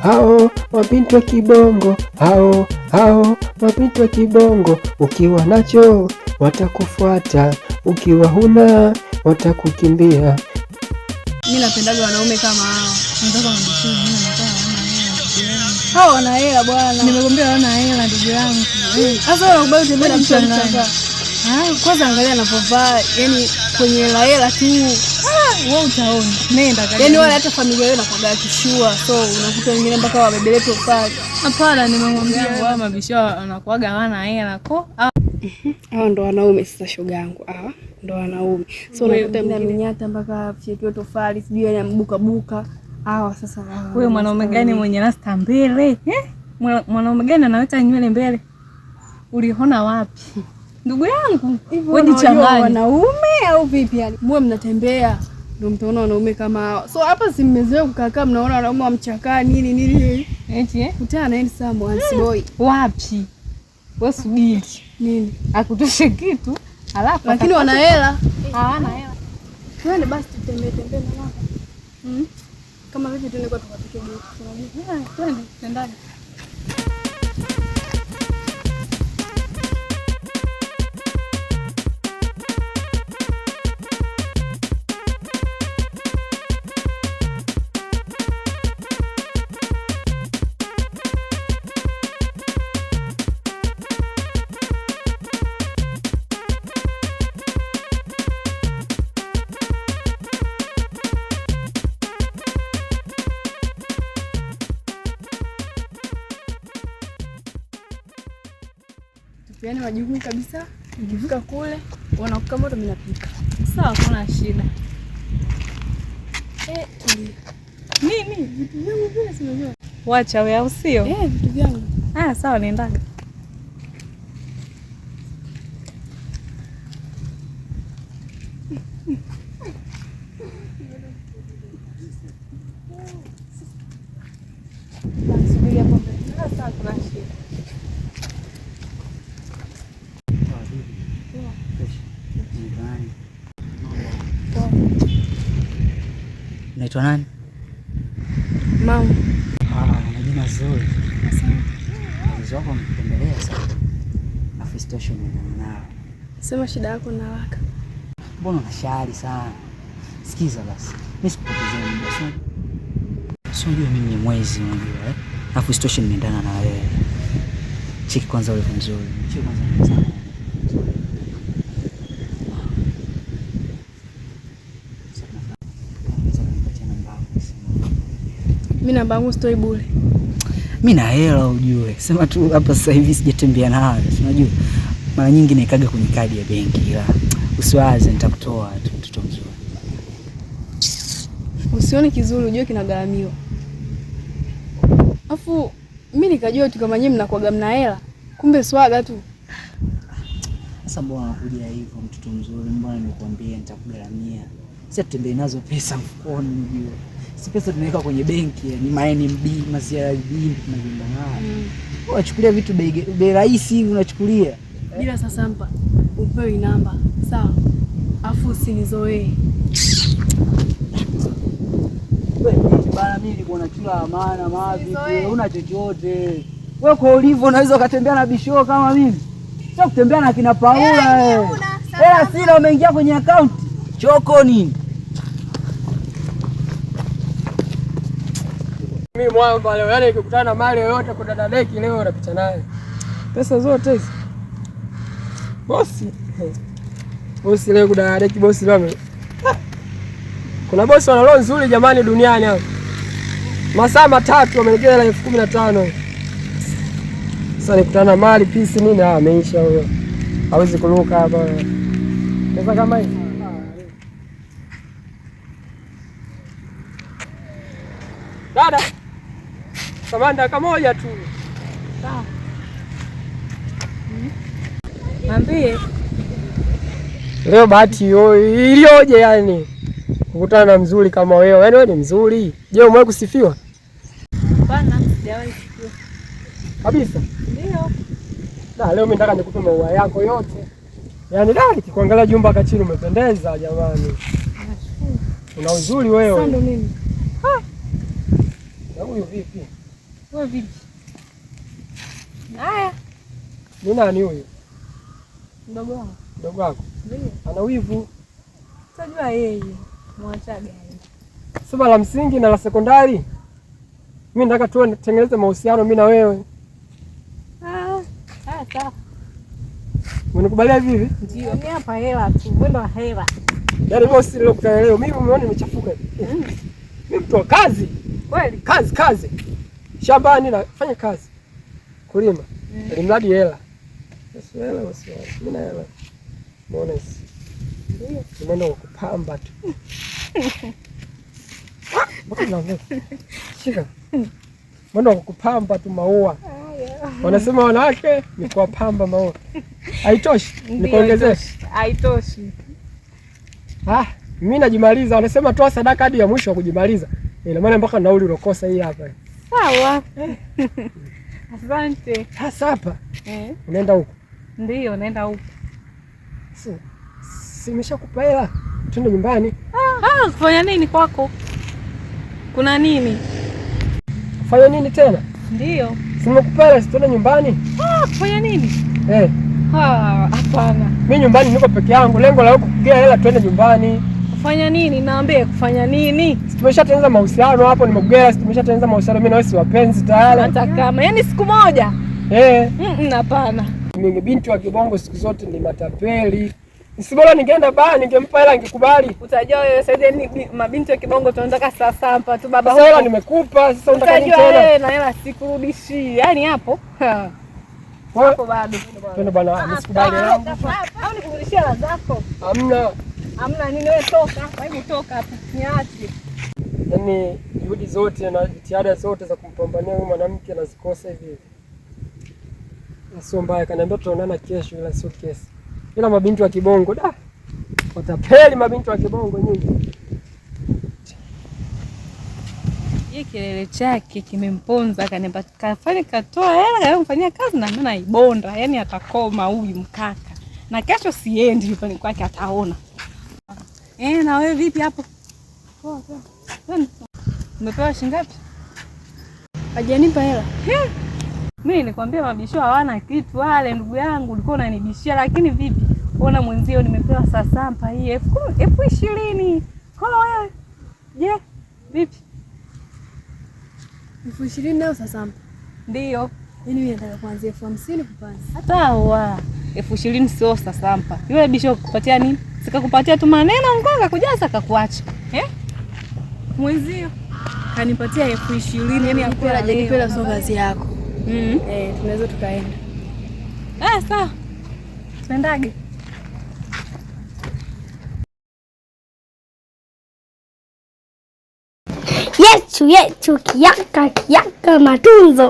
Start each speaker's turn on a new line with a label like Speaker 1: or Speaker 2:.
Speaker 1: Hao mabinti wa kibongo, hao hao mabinti wa kibongo, ukiwa nacho watakufuata, ukiwa huna watakukimbia.
Speaker 2: Mimi napendaga wanaume kama hao. Hao wana hela bwana.
Speaker 3: Nimekwambia wana hela ndugu yangu.
Speaker 2: Sasa wanakubali kutembea na mtu alichanga. Kwanza angalia anapovaa, yani kwenye hela hela tu.
Speaker 3: Wewe utaona. Nenda kaka.
Speaker 2: Yaani wale hata familia yao inakuwa kishua. So unakuta wengine mpaka wabebele tofali.
Speaker 3: Hapana, nimemwambia wao mabisho wanakuaga hawana hela ko.
Speaker 4: Hao ndo wanaume sasa, shoga yangu. Hawa ndo wanaume. So unakuta
Speaker 2: mwingine amenyata mpaka fyetue tofali, sijui yani ambuka buka. Hawa sasa hawa.
Speaker 3: Wewe mwanaume gani mwenye rasta mbele? Eh? Mwanaume gani anaweka nywele mbele? Uliona wapi? Ndugu yangu, wewe jichanganye.
Speaker 2: Wanaume au vipi yani? Mwe mnatembea ndio mtaona wanaume kama hawa. So hapa si mmezoea kukaa kaa mnaona wanaume wa mchakaa nini nini.
Speaker 3: Eti eh?
Speaker 2: Kutana na yeye sasa mwansi boy.
Speaker 3: Wapi? Wewe subiri.
Speaker 2: Nini?
Speaker 3: Akutoshe kitu, alafu
Speaker 2: Lakini wana hela.
Speaker 3: Hawana hela.
Speaker 2: Twende basi tutembee tembee mama. Kama vipi tuende kwa tukapike juu. Unajua?
Speaker 3: Twende, twendane.
Speaker 2: Tupeane majukumu kabisa. Nikifika kule wanakuka moto, mimi napika.
Speaker 3: Sawa, kuna shida.
Speaker 2: Eh, tulia.
Speaker 3: Nini?
Speaker 2: Vitu vyangu vile si unajua.
Speaker 3: Wacha wewe au sio?
Speaker 2: Eh, vitu vyangu.
Speaker 3: Ah, sawa nendaga.
Speaker 2: Subiri hapo mbele.
Speaker 3: Ah, sawa kuna shida.
Speaker 5: Unaitwa nani?
Speaker 2: Mama.
Speaker 5: Ah, una jina zuri. Wazazi wako wamekupendelea sana. Afu isitoshe umeendana nao.
Speaker 2: Sema shida yako na haraka.
Speaker 5: Mbona una shari sana? Sikiza basi. Mimi sikupotezea muda. Si unajua mimi ni mwezi unajua eh? Afu isitoshe nimeendana na wewe. Cheki kwanza ulivyo mzuri. Cheki kwanza sana.
Speaker 2: Mimi namba yangu sitoi bure.
Speaker 5: Mimi na hela ujue. Sema tu hapa sasa hivi sijatembea nayo. Si unajua mara nyingi naikaga kwenye kadi ya benki, ila usiwaze nitakutoa tu mtoto mzuri.
Speaker 2: Usione kizuri ujue kinagharamiwa. Afu mimi nikajua tu kama nyinyi mnakuaga mna hela. Kumbe swaga tu.
Speaker 5: Sasa mbona unakuja hivyo mtoto mzuri? Mbona nimekuambia nitakugharamia. Sasa tutembee nazo pesa mfukoni ujue. Si pesa tunaweka kwenye benki, ni ma NMB, ma CRDB tunajiunga nayo. Unachukulia vitu bei rahisi hivi unachukulia.
Speaker 2: Bila sasa mpa upewe namba. Sawa. Afu usinizoee.
Speaker 5: Wewe vipi bana, mimi nilikuwa nachula maana mavi, una chochote. Wewe kwa ulivyo unaweza ukatembea na bisho kama mimi. Sio kutembea na kina Paula wewe. Hela sina, umeingia kwenye akaunti. Choko nini?
Speaker 1: Mimi mwamba leo, yani nikikutana na mali yoyote kwa dada Deki leo napita naye. Pesa zote hizi. Bosi. Bosi leo kwa dada Deki bosi leo. Kuna bosi wana roho nzuri jamani duniani hapa. Masaa matatu wamenigia hela 15,000. Sasa nikutana na mali pisi nini, ameisha huyo. Hawezi kuruka hapa. Pesa kama hizi. Dada. Samahani dakika moja tu.
Speaker 3: Sawa. Mwambie.
Speaker 1: Leo bahati iliyoje yani kukutana na mzuri kama wewe. Yaani wewe ni mzuri. Je, umewahi kusifiwa?
Speaker 3: Hapana, sijawahi kusifiwa.
Speaker 1: Kabisa?
Speaker 3: Ndio.
Speaker 1: Na leo mimi nataka nikupe maua yako yote. Yaani dada, nikikuangalia jumba kachini umependeza jamani.
Speaker 3: Nashukuru.
Speaker 1: Una uzuri wewe.
Speaker 2: Sasa ndo mimi.
Speaker 1: Ha. Na huyu vipi?
Speaker 3: Wewe vipi? Haya.
Speaker 1: Ni nani huyu?
Speaker 3: Mdogo wangu.
Speaker 1: Mdogo wako?
Speaker 3: Ndio.
Speaker 1: Ana wivu.
Speaker 3: Utajua yeye. Mwachaga yeye.
Speaker 1: Soma la msingi na la sekondari. Mimi nataka tutengeneze mahusiano mimi na wewe.
Speaker 3: Ah, sawa.
Speaker 1: Unanikubalia hivi hivi?
Speaker 3: Ndio. Mimi hapa hela tu, mwendo wa hela.
Speaker 1: Yaani bosi nilokutana leo mimi umeona nimechafuka hivi. Mimi mtu wa kazi.
Speaker 3: Kweli?
Speaker 1: Kazi kazi. Shambani nafanya kazi. Kulima. Ili mradi hela. Sasa hela bosi. Mimi na hela. Muone. Ndio. Mwendo wa kupamba tu. Mbona unaongea? Shika. Mwendo wa kupamba tu maua. Wanasema wanawake ni kuwapamba maua. Haitoshi, nikuongezee.
Speaker 3: Haitoshi.
Speaker 1: Ah, mimi najimaliza. Wanasema toa sadaka hadi ya mwisho wa kujimaliza. Ina maana mpaka nauli ulokosa hii hapa.
Speaker 3: Sawa. Asante.
Speaker 1: Sasa hapa
Speaker 3: Eh,
Speaker 1: unaenda huko.
Speaker 3: ndio naenda huko.
Speaker 1: Si nimeshakupa hela. Twende nyumbani.
Speaker 3: Ah, kufanya nini kwako? Kuna nini?
Speaker 1: Fanya nini tena?
Speaker 3: Ndio.
Speaker 1: Si nimekupa hela, si twende nyumbani?
Speaker 3: Ah, kufanya nini?
Speaker 1: Eh,
Speaker 3: Ah, hapana.
Speaker 1: mimi nyumbani niko peke yangu. Lengo la huko kupigia hela twende nyumbani.
Speaker 3: Kufanya nini? Naambie kufanya nini?
Speaker 1: Si tumeshatengeneza mahusiano hapo, nimekugea hela, si tumeshatengeneza mahusiano mimi na wewe si wapenzi tayari.
Speaker 3: Hata kama yaani siku moja.
Speaker 1: Eh.
Speaker 3: Hapana.
Speaker 1: Mimi binti wa kibongo siku zote ni matapeli. Si bora ningeenda baa ningempa hela angekubali.
Speaker 3: Utajua wewe sasa ni mabinti wa kibongo tunataka saa saba tu baba.
Speaker 1: Sasa hela nimekupa, sasa unataka nini
Speaker 3: Utajua
Speaker 1: tena?
Speaker 3: wewe na hela sikurudishi. Yaani hapo.
Speaker 1: Wewe,
Speaker 3: Hapo bado.
Speaker 1: Twende bwana, mimi sikubali hela yangu.
Speaker 3: Au nikurudishie hela zako?
Speaker 1: Hamna.
Speaker 3: Hamna nini wewe toka. Hebu toka hapa. Niache.
Speaker 1: Yaani juhudi zote na jitihada zote za kumpambania huyu mwanamke nazikosa hivi hivi. Na sio mbaya, kaniambia tutaonana kesho, ila sio kesi. Ila mabinti wa kibongo da. Watapeli mabinti wa kibongo nyinyi.
Speaker 3: Ye kelele chake kimemponza, akaniambia kafanye katoa hela kafanyia kazi na mimi naibonda, yani atakoma huyu mkaka. Na kesho siendi nyumbani kwake ataona. Na wewe vipi hapo? Poa poa. Umepewa shilingi ngapi?
Speaker 2: Hajanipa hela.
Speaker 3: Mimi nilikwambia mabisho hawana kitu wale, ndugu yangu, ulikuwa unanibishia, lakini vipi? Ona mwenzio nimepewa sasampa hii 20,000. Kwa wewe. Je, vipi?
Speaker 2: 20,000 nayo sasa.
Speaker 3: Ndio.
Speaker 2: Yaani mimi nataka kuanzia 50,000 kupanda.
Speaker 3: Hata wa 20,000 sio sasampa. Yule bisho kupatia nini? Sikakupatia tu maneno ngoka kujaza kakuacha. Eh? Mwenzio kanipatia 20,000 yani
Speaker 2: Hajanipa
Speaker 3: hakuna
Speaker 2: hela sio kazi yako.
Speaker 3: Mm.
Speaker 2: Tunaweza tukaenda.
Speaker 3: Ah, sawa. Tuendage.
Speaker 6: Yetu yetu kiaka kiaka matunzo.